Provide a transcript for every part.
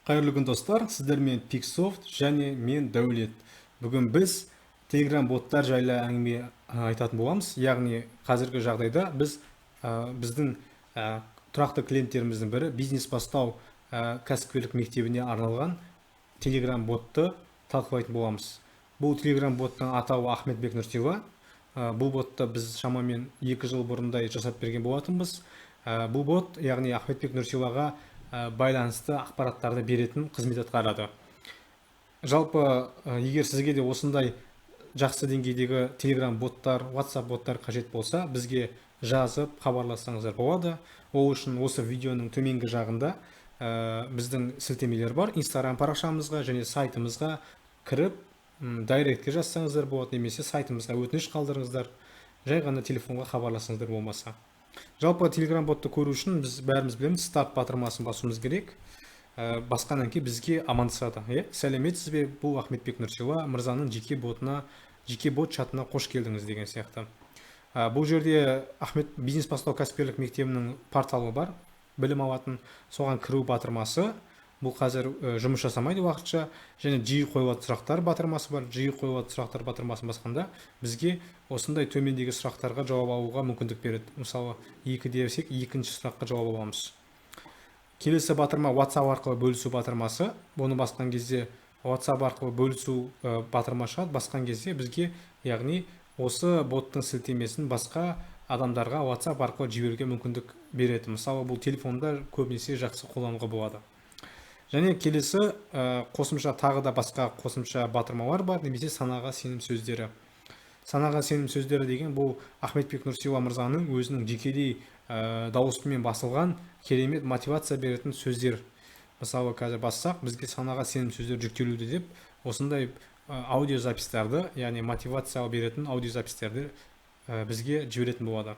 Қайырлы күн, достар! Сіздермен Пиксофт және мен, Дәулет. Бүгін біз Telegram боттар жайлы әңгіме айтатын боламыз. Яғни қазіргі жағдайда біз біздің тұрақты клиенттеріміздің бірі Бизнес бастау кәсіпкерлік мектебіне арналған Telegram ботты талқылайтын боламыз. Бұл Telegram боттың атауы Ахметбек Нұрсила. Бұл ботты біз шамамен 2 жыл бұрындай жасап берген болатынбыз. Бұл бот, яғни Ахметбек Нұрсилаға байланысты ақпараттарды беретін қызмет атқарады. Жалпы, егер сізге де осындай жақсы деңгейдегі Telegram боттар, WhatsApp боттар қажет болса, бізге жазып хабарлассаңыздар болады. Ол үшін осы видеоның төменгі жағында біздің сілтемелер бар. Инстаграм парақшамызға және сайтымызға кіріп, директке жазсаңыздар болады немесе сайтымызға өтініш қалдырыңыздар, жай ғана телефонға хабарлассаңыздар болмаса. Жалпы, Telegram ботты көру үшін біз бәріміз білеміз, старт батырмасын басуымыз керек. Басқаннан кейін бізге амандасады, иә: «Сәлеметсіз бе, бұл Ахметбек Нұрсила мырзаның жеке ботына, жеке бот чатына қош келдіңіз» деген сияқты. Бұл жерде Ахмет Бизнес бастау кәсіпкерлік мектебінің порталы бар білім алатын, соған кіру батырмасы. Бұл қазір жұмыс жасамайды уақытша. Және жиі қойылатын сұрақтар батырмасы бар. Жиі қойылатын сұрақтар батырмасын басқанда бізге осындай төмендегі сұрақтарға жауап алуға мүмкіндік береді. Мысалы, екі десек, екінші сұраққа жауап аламыз. Келесі батырма — WhatsApp арқылы бөлісу батырмасы. Бұны басқан кезде WhatsApp арқылы бөлісу батырма шығады. Басқан кезде бізге, яғни осы боттың сілтемесін басқа адамдарға WhatsApp арқылы жіберуге мүмкіндік береді. Мысалы, бұл телефонда көбінесе жақсы қолдануға болады. Және келесі қосымша, тағы да басқа қосымша батырмалар бар немесе санаға сенім сөздері. Санаға сенім сөздері деген бұл Ахметбек Нұрсила мырзаның өзінің жекелей дауысымен басылған керемет мотивация беретін сөздер. Мысалы, қазір бассақ, бізге санаға сенім сөздер жүктелуде деп осындай аудиозаписьтарды, яғни мотивация беретін аудиозаписьтерді бізге жіберетін болады.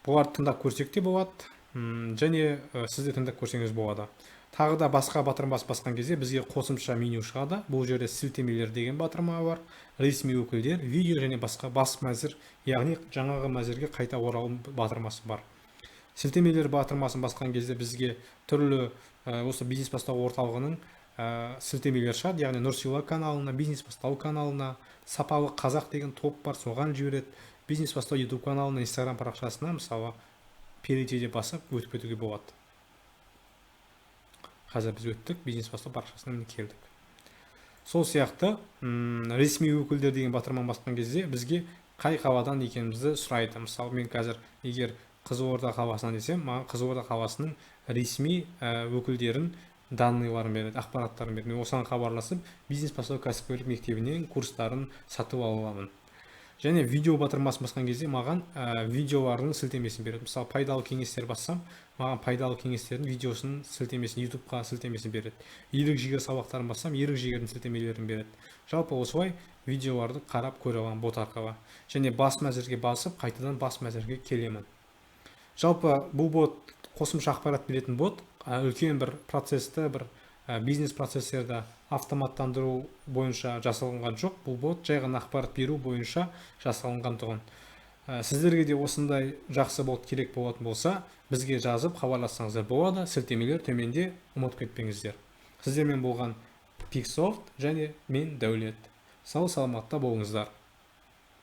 Бұларды тыңдап көрсек те болады және сіз де тыңдап көрсеңіз болады. Тағы да басқа батырмасы басқан кезде бізге қосымша меню шығады. Бұл жерде сілтемелер деген батырма бар, ресми өкілдер, видео және басқа, бас мәзір, яғни жаңағы мәзірге қайта оралу батырмасы бар. Сілтемелер батырмасын басқан кезде бізге түрлі осы Бизнес бастау орталығының сілтемелері шығады, яғни Нұрсила каналына, Бизнес бастау каналына, Сапалы қазақ деген топ бар, соған жібереді, Бизнес бастау YouTube каналына, Инстаграм парақшасына. Мысалы, перейти деп басып өтіп кетуге болады. Қазір біз өттік, Бизнес бастау парақшасына, міне, келдік. Сол сияқты ресми өкілдер деген батырманы басқан кезде бізге қай қаладан екенімізді сұрайды. Мысалы, мен қазір егер Қызылорда қаласынан десем, маған Қызылорда қаласының ресми өкілдерін данныйларын береді, ақпараттарын береді. Мен осыған хабарласып, Бизнес бастау кәсіпкерлік мектебінен курстарын сатып ала аламын. Және видео батырмасын басқан кезде маған видеолардың сілтемесін береді. Мысалы, пайдалы кеңестер бассам, маған пайдалы кеңестердің видеосының сілтемесін, Ютубқа сілтемесін береді. Ерік жігер сабақтарын бассам, ерік жігердің сілтемелерін береді. Жалпы, осылай видеоларды қарап көре аламын бот арқылы. Және бас мәзірге басып, қайтадан бас мәзірге келемін. Жалпы, бұл бот қосымша ақпарат беретін бот. Үлкен бір процессті, бір бизнес процесстерді автоматтандыру бойынша жасалынған жоқ. Бұл бот жай ғана ақпарат беру бойынша жасалынған тұғын. Сіздерге де осындай жақсы бот керек болатын болса, бізге жазып хабарлассаңыздар болады. Сілтемелер төменде, ұмытып кетпеңіздер. Сіздермен болған Пиксофт және мен, Дәулет. Сау саламатта болыңыздар.